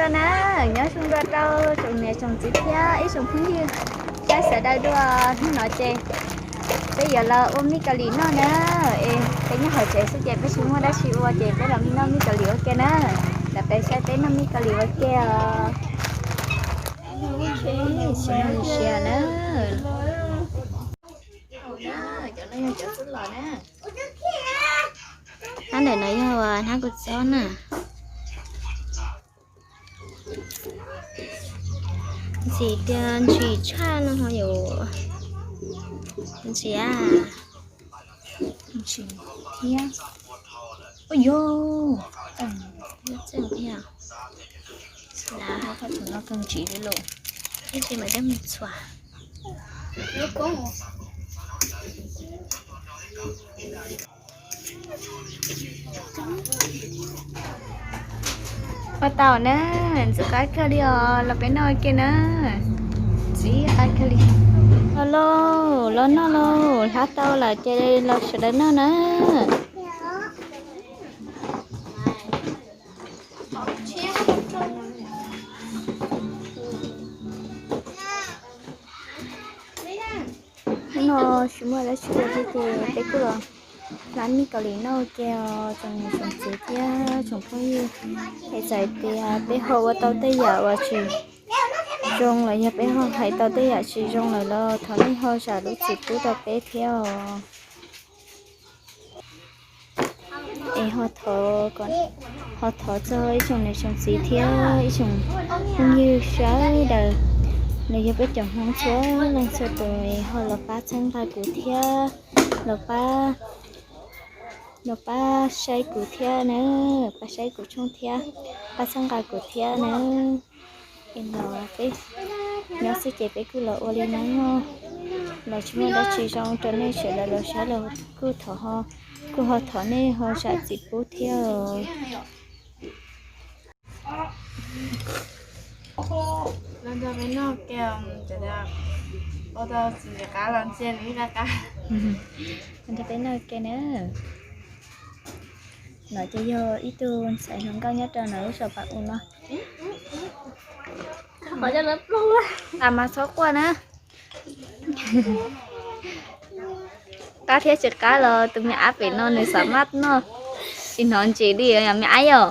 Na, nyob zoo dua rau tsoom niam tsoom txiv thiab ib tsoom phooj ywg saib sawv daws dua. Hnub no ces peb yuav los ua mij kaus lim noj na. Es peb nyob hauv tsev xwb ces peb tsis muaj dab tsi ua ces peb los noj mij kaus lim ua ke na. Los peb saib peb noj mij kaus lim ua ke os. Sia na. Hnab ntawm no yog hnab kua txob na. Ntxim tiag, ntsim tshaj no ho yuav ntxim, ntsim thiab. Ua yog, txeej thiab. Lav, tus no kawg ntsim li lawm. Ib tsis mas coj mus txhuam. Ua tau na, ntxim qab kawg li os, los peb noj ua ke na. Ntxim qab kawg li. Los lauj, los noj lauj, hlab tau lawm ces los sawv daws noj na. Hnub no tsis muaj dab tsi ua thiab ces peb kuj los hlab mij kaus lim noj ua ke os tsoom niam tsoom txiv thiab tsoom phooj ywg. Es txawm tias peb ho ua tau tej yam uas tsis zoo los yog peb ho hais tau tej yam tsis zoo lawm los thov nej ho zam lub txim pub rau peb thiab os. Es ho thov, ho thov txog ib tsoom niam tsoom txiv thiab ib tsoom phooj ywg sawv daws los yog peb cov Hmoob txhua leej txhua tus es ho los pab txhawb nqa kuv thiab, los pab, los pab saib kuv thiab na, pab saib kuv tshooj thiab, pab txhawb nqa kuv thiab na. Es no peb nyob xwb ces peb kuj los ua li no, los tsis muaj dab tsi zoo rau nej sawv daws los saib los kuj thov, kuj ho thov nej ho zam txim pub thiab. Los nrog peb noj ke, ua tau tsis nco qab los ntsia nws qab qab. Nrog peb noj ke na. No ces yog ib tug ntxhais hluas nkauj nyob rau ntawm lub zos Pas U no. Qab mas txhob quaj na. Qab thiab tsis qab los tus me ab pem no nws xav maj noj, tsis hnov ntsim li me ab yom.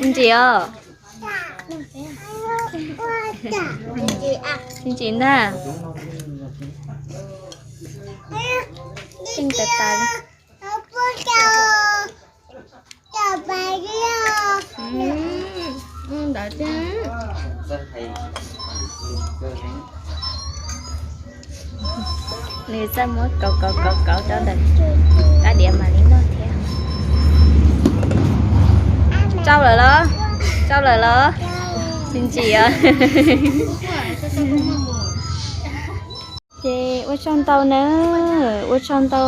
Ntsim os. Ntsim ntag. Tseej tas tas li. Ntawd thiab. Nws txawj muab kauv kauv kauv kauv rau ntawm rab diav mam li noj thiab. Tsau lawm los? Tsau lawm los? Tsis ntsim os. Ces ua tsaug ntau nawb, ua tsaug ntau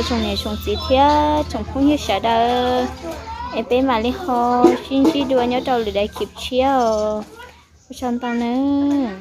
tsoom niam tsoom txiv thiab tsoom phooj ywg sawv daws. Es peb mam li ho sib ntsib dua nyob rau lwm daim clip tshiab os. Ua tsaug ntau nawb.